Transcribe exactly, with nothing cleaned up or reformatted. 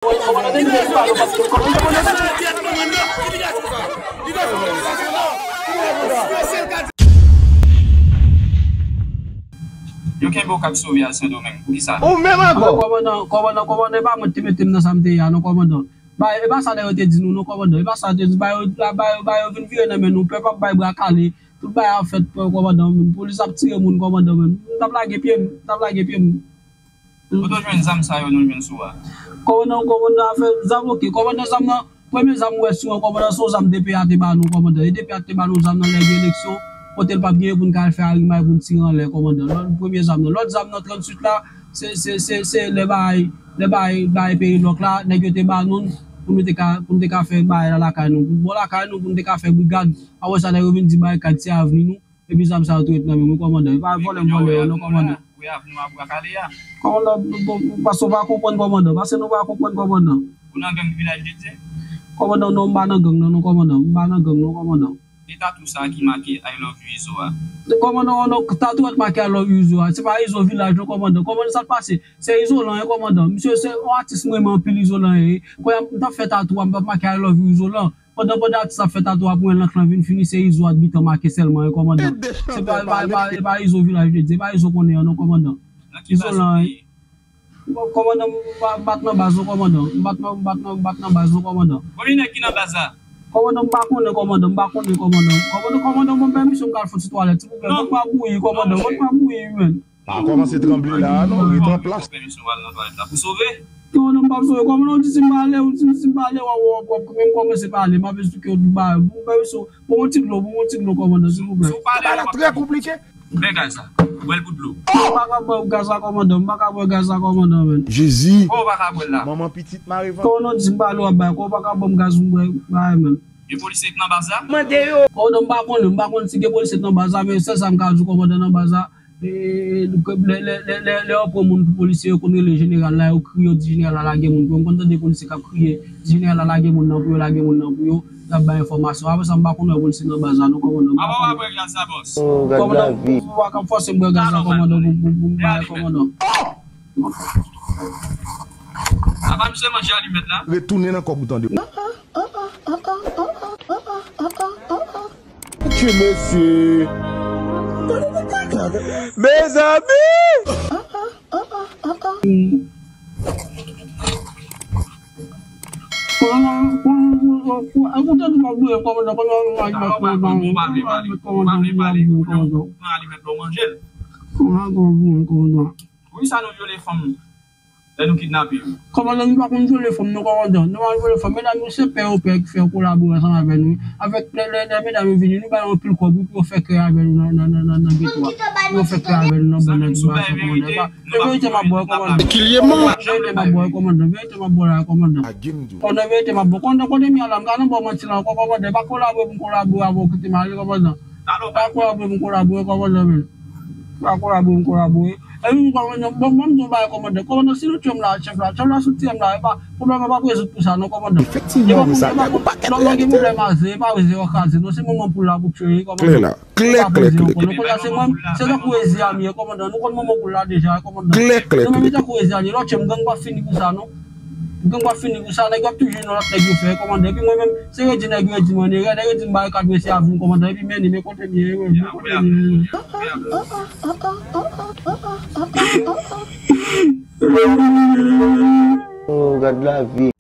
Yo kenbe w k ap sove al Sendomeng. Poukisa? Ou menm ankò. Kòmandan, kòmandan, kòmandan, e pa mwen ki te mete m nan sa m te ye a, non, kòmandan. Ba, e pa sa nèg yo te di nou, non, kòmandan. E pa sa yo te di, ba yo, ba yo, ba yo vin vire nan men nou. Pèp ap bay bra kale. Tout bagay ap fèt, kòmandan, menm. Polis ap tire moun, kòmandan, menm. M t ap lage pye m, m t ap lage pye m. Kote w jwenn zam sa yo nou jwenn sou a? Kòmandan, kòmandan, afè zam, oke. Kòmandan, zam nan, premye zam ou wè sou an, kòmandan, se yon zam D P A te ba nou, kòmandan. E D P A te ba nou zam nan lè gen eleksyon, kote l p ap genyen pou n ka al fè arimay pou n tire anlè, kòmandan. Lòt, premye zam nan. Lòt zam nan, tranntuit la, se, se, se, se lè bagay, lè bagay, bagay peyi lòk la, nèg yo te ba nou l pou nou te ka, pou nou te ka fè bagay la lakay nou. Pou bò lakay nou, pou nou te ka fè brigad. Apre sa, nèg yo vin di barikad se avni nou. Epi zam sa yo tou ret nan men mwen, kòmandan. E pa vòlè m vòlè yo, non, kòmandan. Wi, avni w a bwa kale a. Kòmandan, bon, paske w pa konprann, kòmandan. Paske nou pa konprann, kòmandan. Ou nan gang Vilaj de Dye? Kòmandan, non, m pa nan gang, non, non, kòmandan. M pa nan gang, non, kòmandan. E tatouage sa ki make I love you Izo a? Kòmandan, non, tatouage make I love you Izo a. Se pa Izo Vilaj, non, kòmandan. Kòmandan, sa k pase? Se Izolan, wi, kòmandan. Misye se yon atis mwen renmen anpil, Izolan, wi. Kounye a, m t ap fè tatouage, m t ap make I love you Izolan. Pandan, pandan atis ap fè tatouage ap mwen, lank lan vin fini, se Izo a t gentan make sèlman, wi, kòmandan. Se pa, pa, pa, pa Izo Vilaj de Dye, pa Izo konnen an, non, kòmandan. Izolan, wi. Kòmandan, m pa, m pa t nan baz, non, kòmandan. M pa t nan, m pa t nan, m pa t nan baz, non, kòmandan. Konbyen nèg ki nan baz la? Kòmandan, m pa konnen, kòmandan, m pa konnen, kòmandan. Kòmandan, kòmandan, ban m pèmisyon, m ka al fè yon ti twalèt, silvouplè. Ban m pa bouyi, kòmandan, ban m pa bouyi, men. Pa kòmanse tranble la a non, ret an plas. Kòmandan, m p ap sove, kòmandan, w di si m pale, w di si m pale, w ap, w ap, w ap menm kòmanse pale, m ap esplike w tout bagay. Bon, pèmisyon, bon, yon ti dlo, bon, yon ti dlo, kòmandan, silvouplè. Si w pale, bagay la trè konplike. Bwè gaz la, bwè l pou dlo. M pa ka bwè gaz la, kòmandan, m pa ka bwè gaz la, kòmandan, men. Jezi. Kòman w pa ka bwè l la? Manman pitit mare vant. Kòmandan, w di m pale, w ap bay, kòman w pa ka ban m gaz pou m bwè, bagay, men. Gen polisye k nan baz la? Mande yo. Kòmandan, m pa konnen, m pa konnen si gen polisye k nan baz la, men sèl sa m ka di w, kòmandan, nan baz la, E, lè, lè, lè, lè, lè yo pran moun pou polisye, yo konn rele jeneral la, yo kriye, yo di jeneral la lage moun pou yo. M konn tande polisye k ap kriye, di jeneral la lage moun nan pou yo, lage moun nan pou yo, y ap bay enfòmasyon. Apre sa, m pa konn wè polisye nan baz la, non, kòmandan. M pa konn. Apa w ap bwè gaz la, bòs? Kòmandan, ou pa ka fòse m bwè gaz la, kòmandan, pou, pou, pou m bay, kòmandan. Apa misye manje alimèt la? Retounen nan kòb ou tande. Tchè mesye. Mezanmi! Wi, sa nou vyole fanm lè nou kidnape yo. Kòmandan, nou pa konn vyole fanm, non, kòmandan. Nou pa vyole fanm. Medam yo se pè yo pè ki fè yo kolabore ansanm avè nou. Avèk lè, lè, lè medam yo vini, nou ba yo anpil kòb, wi, pou yo fè krèy avè nou nan, nan, nan, nan, nan geto a. Pou yo fè krèy avè nou nan bannè ki ba sa, kòmandan. E verite m ap ba w, kòmandan. Verite m ap ba w, kòmandan. Verite m ap ba w la, kòmandan. Kòmandan, verite m ap ba w. Kòmandan, kote m ye la, m ka nan ba w manti la ankò, kòmandan. Pa kolabore pou m kolabore avè w, kite m ale, kòmandan. Pa kolabore pou m kolabore, kòmandan, men. Pa kolabore, m kolabore. Epi m kòmandan, bon, bon, m di yon bagay, kòmandan. Kòmandan, si nou tiye m la, chèf la, chèf la, si w tiye m la, e pa, pwoblèm nan p ap rezoud pou sa, non, kòmandan. Efektivman, wi, sa, nèg ou pa gen pwoblèm a ze, e pa ze w ap kraze, non, se manman poul la pou tiye, kòmandan. Klè la, klè, klè, klè. Nou konn se mwen, se tankou ezi a m ye, kòmandan. Nou konn manman poul la deja, kòmandan. Klè, klè, klè. Nou menm, e tankou ezi a m ye, lòt tiye m, gang p ap fini pou sa, non. Gang p ap fini pou sa, nèg yo ap toujou yon lòt nèg yo fè, kòmandan. Epi mwen menm, se redi nèg yo redi m an erè, nèg yo di m barikad, mesye avni, kòmandan. Epi men li, men kote m ye, men kote m ye. Oh, gad lavi.